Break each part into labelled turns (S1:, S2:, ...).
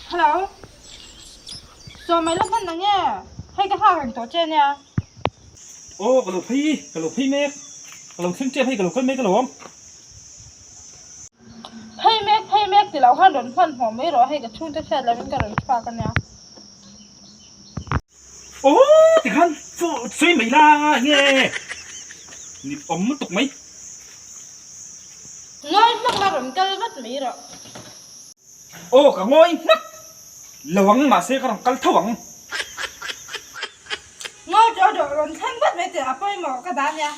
S1: Hello. Sawmai la hman ang e. Hei ka nghak reng tawh che ania.
S2: Aw ka lo phei, ka lo phei mek. Ka lo thleng tep hei ka lo kal mek alawm.
S1: Phei mek phei mek ti lo khan rawn hmanhmawh mai rawh hei ka chhungte hriat lovin ka rawn chhuak ania.
S2: Aw tikhan sawi mai la nge ni awm lutuk mai.
S1: Ngawi hmak la rawn kal vat mai rawh.
S2: Aw ka ngawi hmak lo ang mahse ka rawn kal tho ang.
S1: Ngawi tawh rawh rawn thleng vat mai teh a pawimawh ka dah ania.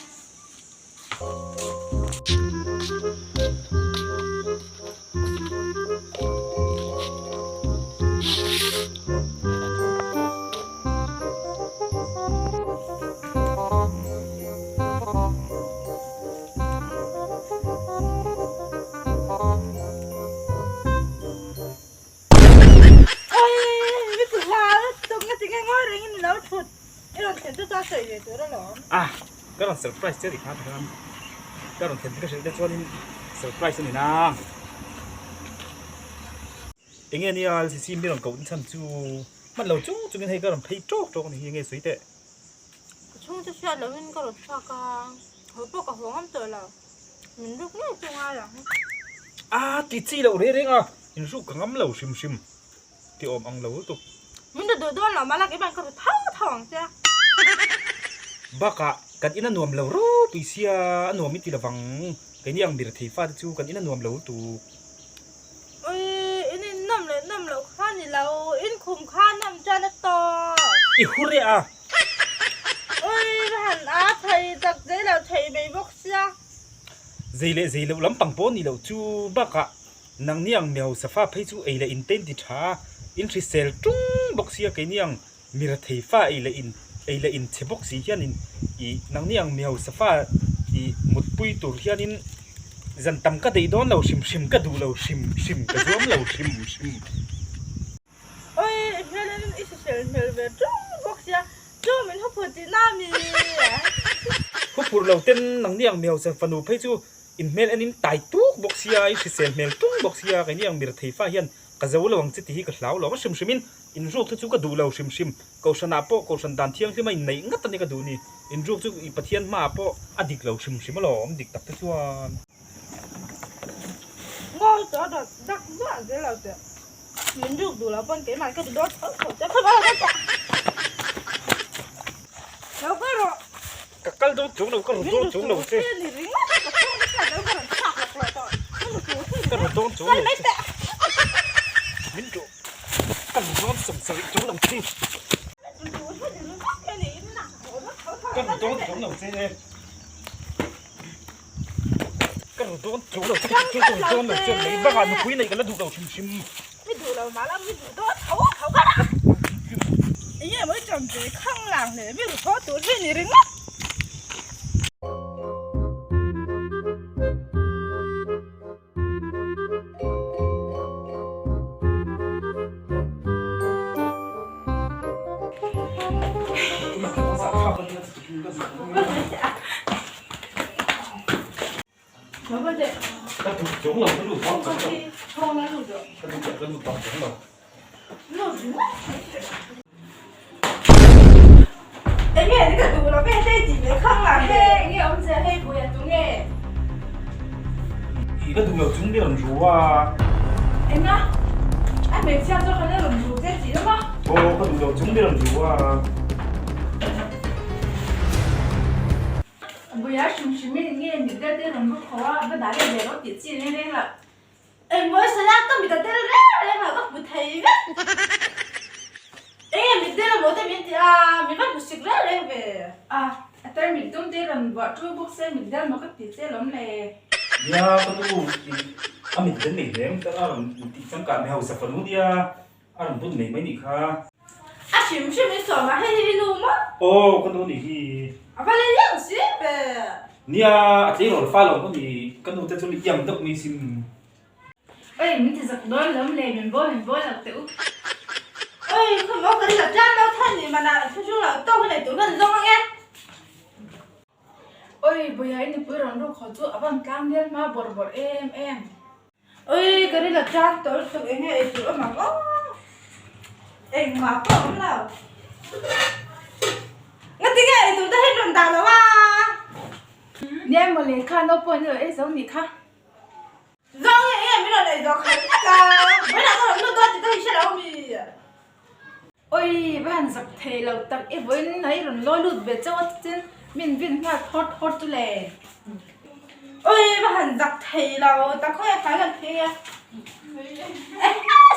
S2: Ah ka rawn surprise che ri kha tikhan ka rawn thlen ka hrilh te chuanin surprise a ni na eng nge nia LCC mi rawn koh chhan chu hman lo chung chungin hei ka rawn phei tawk tawk a ni hi enge sawi teh.
S1: Ka chhungte hriat lovin ka rawn chhuak a, haw pawh ka haw ngam tawh lo. Min ruk ngei chu ngai ang.
S2: A ti chi loh reng reng a, in ruk ka ngam lo hrim hrim ti awm ang lo lutuk.
S1: Min ru duh dawn lo mah la keimah ka ru tho tho ang che.
S2: Bakah kan in a nuam lo ropui sia a nuam i ti lovang, keini ang mirethei fate chu kan in a nuam lo lutuk.
S1: Ui, in in nawm leh nawm loh kha ni lo, in khum kha nawm chuan a tawp.
S2: I hur e a.
S1: Ui, va han a thei tak zei lo thei mai bawk sia.
S2: Zei leh zei loh lampang pawh ni loh chu bakah nangni ang mi hausa fa phei chu ei leh in te in ti tha a, in hrisel tung bawk sia keini ang mi rethei fa ei leh in ei leh in chhe bawk si hianin ih nangni ang mi hausa fa ih mutpui tur hianin zan tam ka deih dawn lo hrim hrim ka duh lo hrim hrim ka zuam lo hrim hrim.
S1: Oi i hmelin i hrisel hmel ve ṭung bawk sia chu min huphurh tih na mi?
S2: Huphurh lo ten nangni ang mi hausa fanu phei chu in hmel enin tai tuk bawk sia i hrisel hmel ṭung bawk sia keini ang mi rethei fa hian Ka zo lo ang che tih hi ka hlau lo a hrim hrimin inruk te chu ka duh lo hrim hrim. Kohhranah pawh kohhran dan thianghlim a inneih ngat a ni ka duh ni. Inruk chu i Pathian hmaah pawh a dik lo hrim hrim alawm dik tak te chuan.
S1: Ngawi tawh a dawt dak zuah zel lo teh. Min ruk duh lo pawn keimah ka ti dawt tho tho che khaw lo teh. Lo kal rawh.
S2: Ka kal dawn chung lo ka ru dawn chung lo che. Ka ru dawn chung lo che. Min ru ka ru dawn sawm sarih chung lo che. Ka ru dawn chung lo che. Ka ru dawn chung lo che ka ru dawn lo che mai bakah nupui neih ka la duh lo hrim hrim.
S1: Mi duh lo mah la mi duh dawn tho tho ka la. Enge mawi ṭawm ve khang lang hle mi ru tho tur hi ni ringawt.
S2: Ka duh chung lo ka lut bang chung lo ka duh ka lut bang chung lo.
S1: Enge ka duh lo ve hei tih leh khang lah he enge awm che hei pui a tu nge.
S2: I ka duh lo chung mi rawn ru a.
S1: Enga a hmeichhia chu khan a rawn ru che tih lawm a.
S2: Aw ka duh lo chung mi rawn ru a.
S1: Buia hrim hrim in nge mit deuh te rawn ru kho a va dah leh ve rawh tih chi reng reng loh. Engmawi sawi a ka mit a tel reng reng loh ka hmu thei vek. Enge mit del amaw te min ti a min va hmu sik reng reng ve.
S3: A a tar mit dum te rawn buah ṭul bawk se mit del maw ka ti che lawm le.
S2: Nia ka nu i a mit del nei hlem ka a rawn tih changkah mi hausa fanu nia a rawn bun nei mai nih kha.
S1: A hrim hrim in sawm a hei hi i nu maw?
S2: Aw ka nu nih hi.
S1: A va le liang si ve.
S2: Nia a tleirawl fa lo maw ni ka nu te chu mi iang deuh mai sin.
S3: Oi min ti zak dawn lawm le min bawl min bawl lo teh u.
S1: Oi khaw maw ka ri lo tlang lo than ni mana thu chung lo tawk hi nei tur kan zawng ang e.
S3: Oi Buiai nupui rawn ruk haw chu a van tlang bial hma bawrh bawrh em em.
S1: Oi ka ri lo tlang tawh lutuk enge ei tur awm ang aw. Engmah pawh a awm lo. Ngatinge ei tur te hi rawn dah lo a?
S3: Nia mawle kha naupawh in rawn ei zo nih kha.
S1: Zawng nge nge min rawn ei zawh khat tak a, vawiinah ka rawn lut dawn tih te hi hre lo mi?
S3: Oi va han zak thei lo tak i vawiin a i rawn lawi lut ve chauh a chutin min vin nghal thawt thawt chu le.
S1: Oi va han zak thei lo tak khawi a fai kan phei a.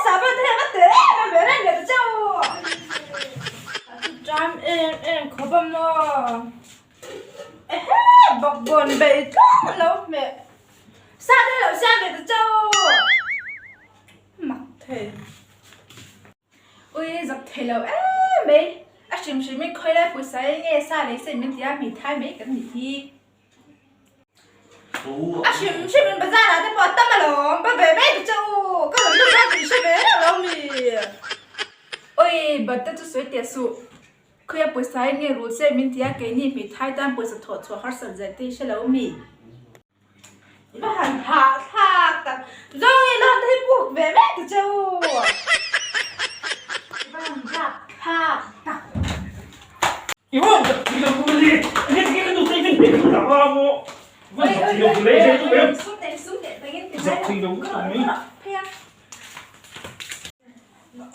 S1: Sahbawn te hian va tel em em ve reng leh ta chauh. A chu ṭam em em khawp a maw. Ehe bawkbawn bei tlawm a lo hmeh. Sa te lo siam ve ta chauh. Mak thei.
S3: Ui zak thei lo em mai. A hrim hrim in khawi lai pawisa e nge sa lei se min ti a hmei thai mai kan nih hi.
S1: A hrim hrim in bazar ah te pawh a tam alawm. Ba ve mai ta che u. Ka rawn lut dawn tih hre ve reuh lo mi.
S3: Ui bat te chu sawi teh suh. Khawi a pawisa e nge rul se min ti a keini hmei thai tan pawisa thawh chhuah harsat zai te hi hre lo mi.
S1: I va han hah thlak tak. Zawng i lawn te hi puk ve mek ta che u. I va han rap thlak tak.
S2: I va han zak thei lo mawle. Enge tinge ka nu te i vin hmeh tak a maw. Va han zak thei lo mawle. Zak thei lo mawle.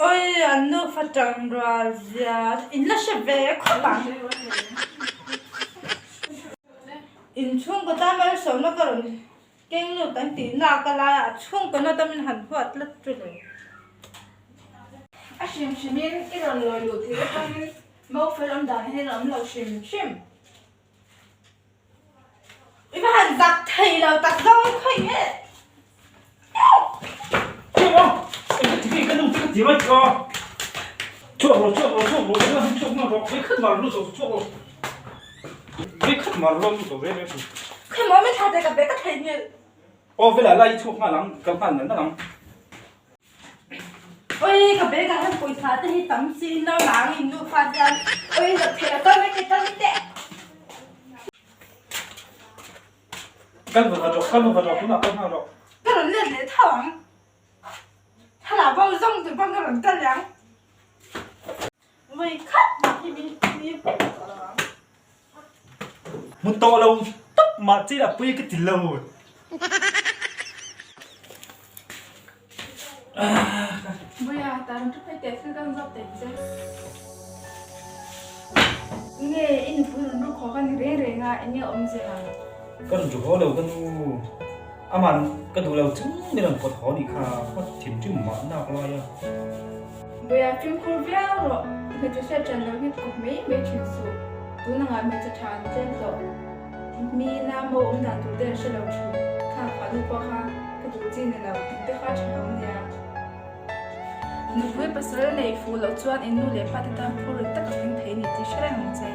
S1: Oi an nufa tang rual zia in la hre ve khawp ang. Inchhungkaw tan malsawmna ka rawn keng lut an tih nak a lai a, chhungkaw na tamin han huat tlat chu le.
S3: A hrim hrimin i rawn lawi luh theih atangin Mofel awm dan hian a awm lo hrim hrim.
S1: I va han zak thei lo tak zawng khawi nge.
S2: Chhuak rawh, eng ka ti ka nu te ka ti mai tawh a. Chhuak rawh, chhuak rawh, chhuak rawh, eng han chhuak nghal rawh, vei khat mar lut rawh, chhuak rawh. Vei khat mar rawh lut rawh, vei vei vei.
S1: Khawi maw min thla te ka ve ka thei nghilh.
S2: Aw velah lai i chhuak nghal ang, kal nghal nal nal ang.
S1: Oi ka bag ah hian pawisa te hi tam chi in lo lang in nufa hian oi zak thei lo kal mai teh kal mai teh.
S2: Kal va va rawh kal va va rawh tunah kal nghal rawh.
S1: Ka rawn let leh tho ang. Thlalak bo zawng tur pawn ka rawn kal leh ang. Vawi khat mah hi min thlir tawh lo ang.
S2: Hmu tawh lo tawp mah chi lah pui ka ti lo.
S3: Vawiah tan thu phei teh thil kan zawk teh che. Nge i nupui rawn ru khaw ka ni reng reng a, enge awmzia ang?
S2: Ka rawn ru haw lo ka nu. Aman ka duh lo chung min rawn pawt haw nih kha ka thinrim mah nak lai a.
S3: Vawiah fimkhur viau rawh, hmeichhe hriat ṭan lo hi kawp mai mai ṭhin suh. Tun angah hmeichhe ṭha an tlem tawh. Mi na mo awm dan tur te an hre lo ṭhin. Kha kha nu pawh kha ka duh chi ni lo, tih te kha ṭha lo nia. Nupui pasal nei fuh loh chuan in nu leh pa te tan phur rit tak a thleng thei ni tih hre reng ang che.